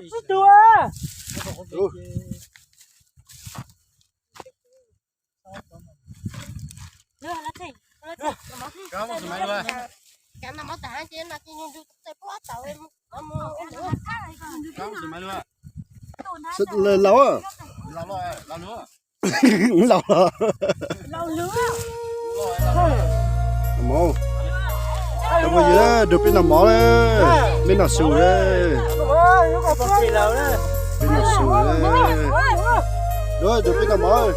Tsib tug. Laus, laus los. Mov, phooj ywg, dua peb noj mov lawm, peb noj su lawm. Peb noj su lawm. Dua, dua peb noj mov.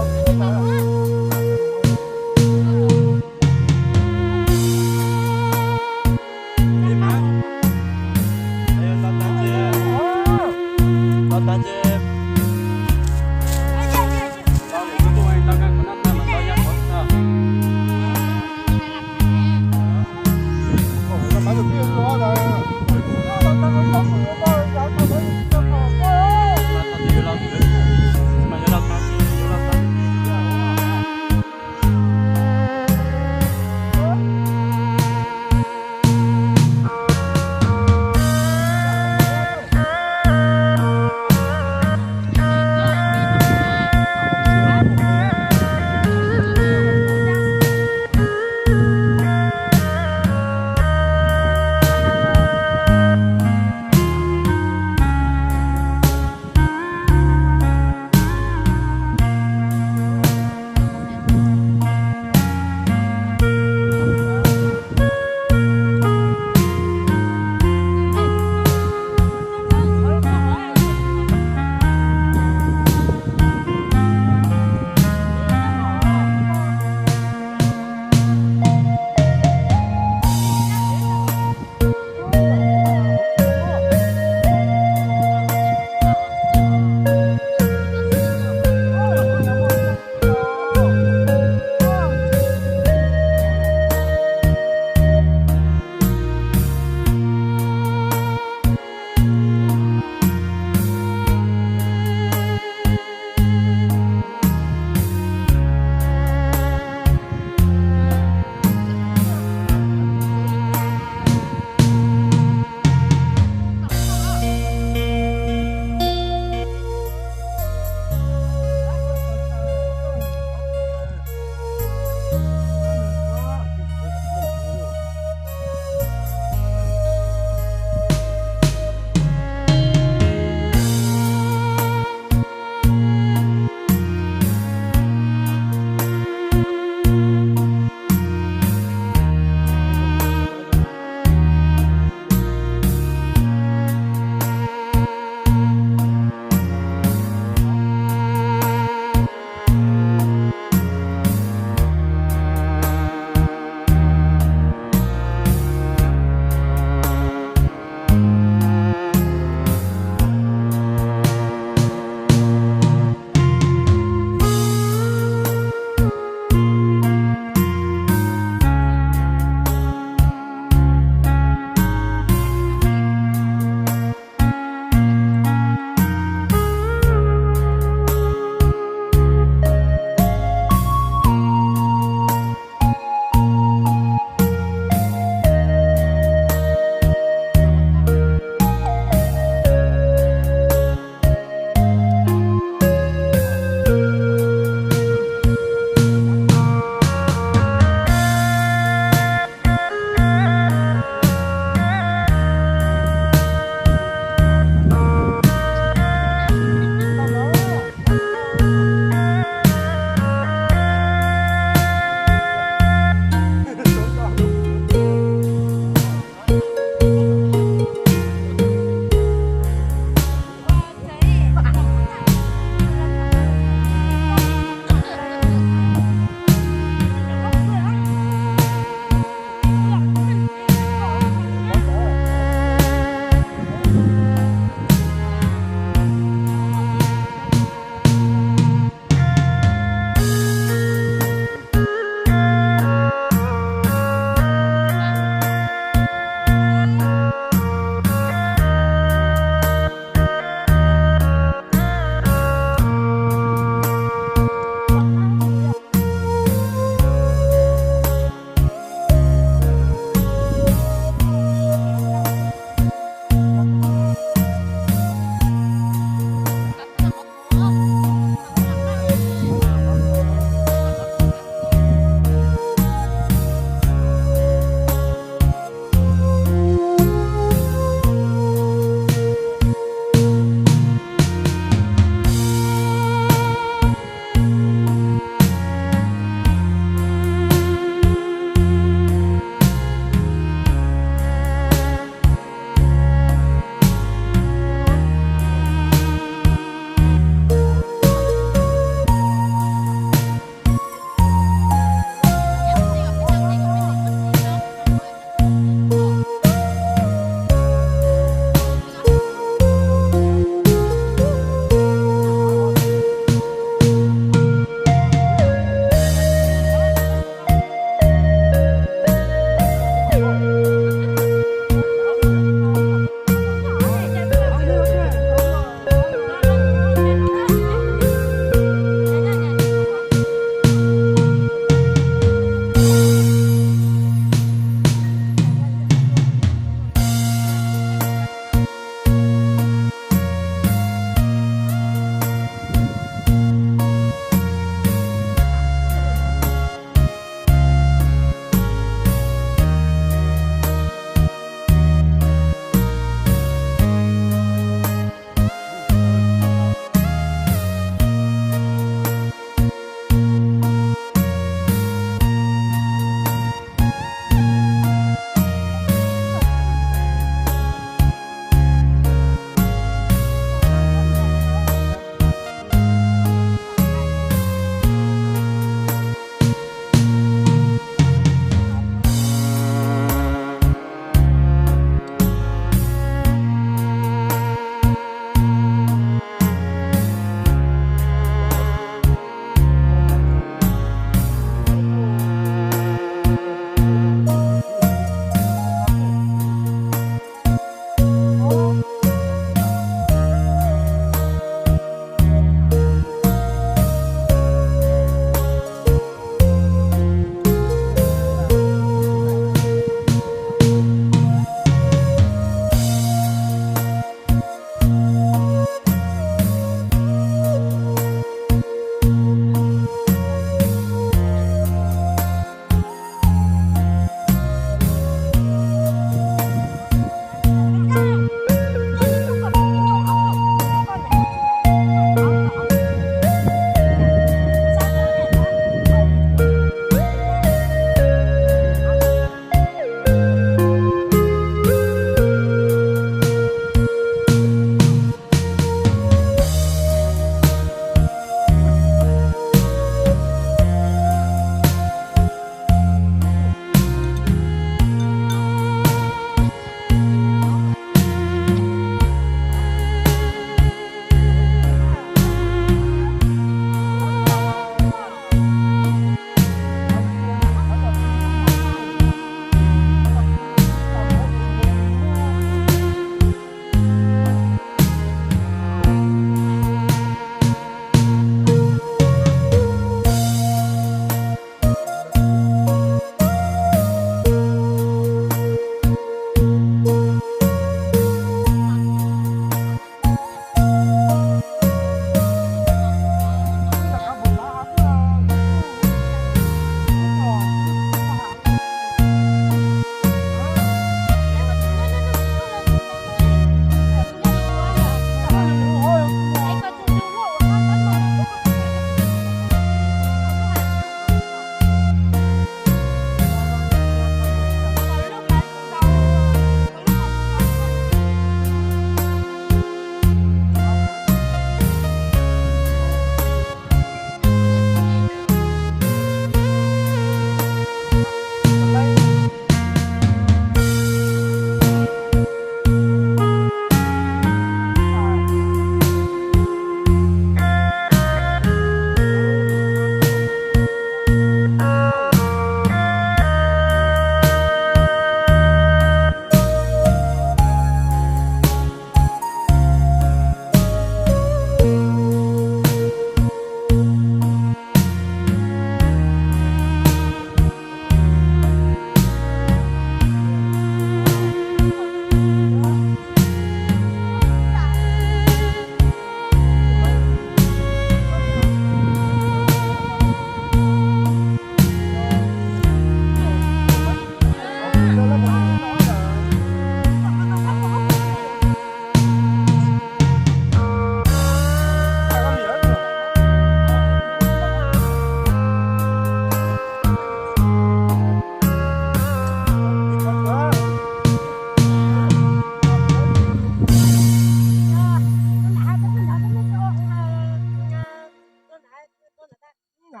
Nws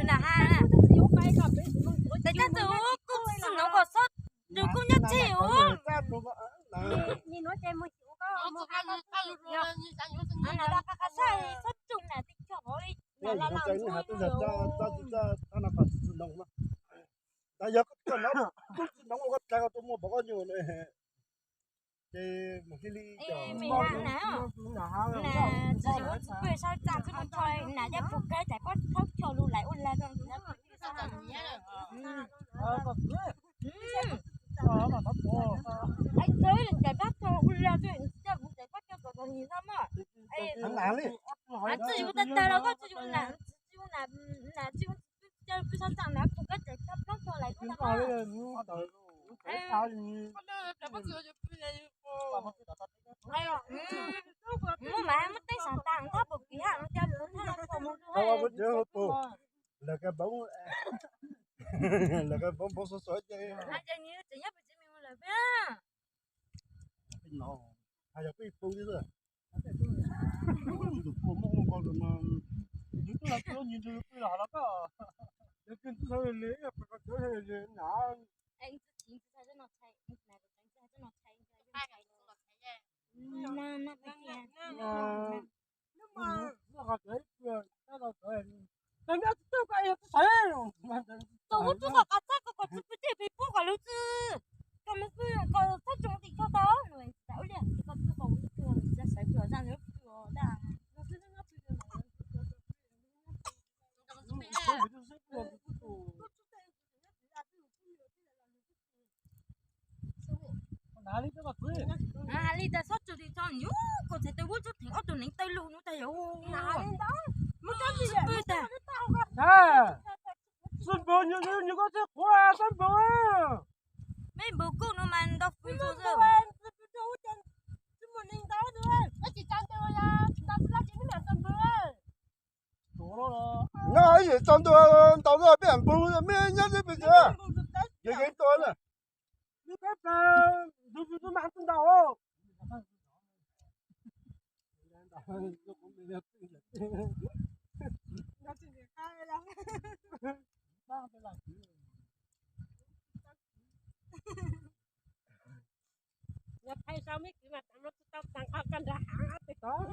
na ha, tes coj txwm ub kuj txwm noov kom xob, nws kuj nyob txij ub. Qa qa saib xob tsum na tib co hov li. Tab yog koj txwm noov, koj txwm noov ua koj dlai koj tuaj muaj pom koj nyuam ces mus cia li. Tsis yog ua txiv pw saib txaj txwb mus tho na, yog pus kab tais pob thaub choj lus lais ua lag rau. Ais, txawm li tais pob thaub ua lag rau, coj kuv tais pob thaub kom nim no mas. Txij yus tag tag los koj txij yus na, txij yus na, txij yus coj pw saib txaj na, pus kab tais pob thaub choj lais ua lag. Muaj mas muab teeb saam tas thab pum kiv ha no cas pum thab no pum mus lawv ka npauv, lawv ka npauv npauv sov sov ces. Ces nyob pem tsev me lawm peb. Hais yog peb pw xwb. Tus pua muaj ua nkaus mas, yus twb los twb nyi ntsws pw los los koj, yog pw ntxub sawv li, yog pw qhov cawv li na. Tus ub tub kom qas txaj kom kom txwv pw tej pem pub kom lug txwv kom mus pw kom txhob tsoom tim koj tau no. Ua li koj pw kom ua li pw, sawv pw zaj ntawd pw daj. Hais li tas xob txog li tso nyuj, koj txhais tes ub tsuj theem ob tug neev taw lug nub tag yog. Xab npus, nyuj koj txhais quav xab npus. Meb npus kuj nub mas ntau fwv xwb. No ib yam tsaus ntuj ntau no peb npus, meb nyob teb pes tsawg, yog yeej tua na. Nws peb plaws, nws tus mas tus ntau. Nyob thaij saib meb kwv mas tas mloog tsis tau tas nqa kas nrad hav pem tod.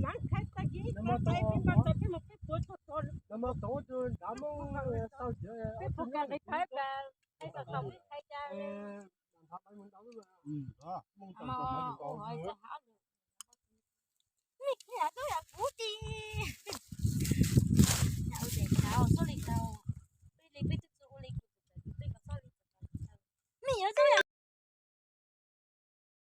Nab thaij tag kis nqa tais peb nqa tais peb mus peb puav txog tod. Nab mloog tau tus nrad mloog tau ntawd. Peb puav kas nqis thaij pas, thaij tau tau peb thaij cas. Mej yog tub yam kuv ti. Yam ua ces tau txhob li tau. Peb li peb twb tsis ua li kuv, peb kom txhob li tau. Mej yog tub yam